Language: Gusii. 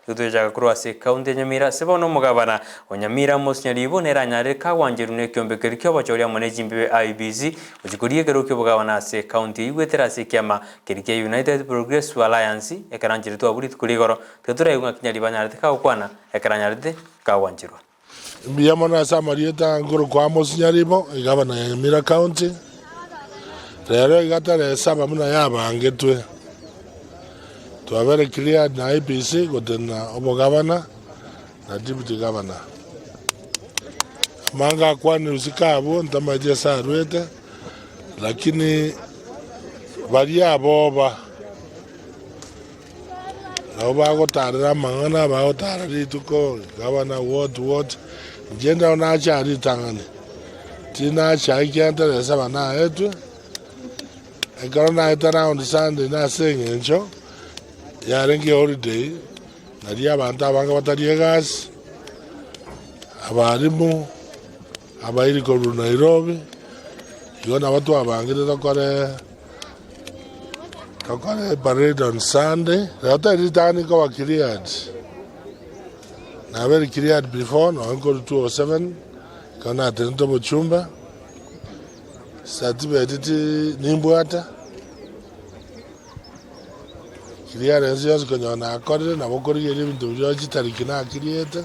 Igo tochaka korwa ase ekaunti ya Nyamira ase bono omogabana o Nyamira Amos Nyaribo nere anyarire kagwancherwa nekiombe keria ki'obochori amo ne chimbibe IEBC gochia koria ekero ki'obogabana ase ekaunti eyio goetera ase ekiama keria kia United Progressive Alliance ekero ancheretwe abwo rituko rigoro tiga toraigwe ng'aki Nyaribo anyarete kagokwana ekero anyarete kagwancherwa. Mbuya mono ase amarieta aya nkorokwa Amos Nyaribo, egavana ya Nyamira County. Rero iga tarehe saba buna yabangetwe, twabere cleared na IEBC gotenena obogavana na deputy governor. Amange akwanire usiku abwo ntamaeti ase arwete, lakini baria aboba Nabo bagotaarera amang'ana, bagotaara rituko, gavana what what, inche ndao nacha ritang'ani, tinacha ekiagera ntaresa aba naetwe, ekero naeta round Sunday nase eng'encho yarenge eholiday, nario abanto abange batari egasi, abalimu, abairi korwa Nairobi, igo nabo twabangire tokore. Tokore parade on Sunday, rero tari ritang'ani koba cleared, nabere cleared before nonye nkorwa 207, ekero natenete obochumbe, certificate ti nimbwate, clearance yonsi konyora nakorire, nabo okorigereria ebinto biria chitariki nakiriete.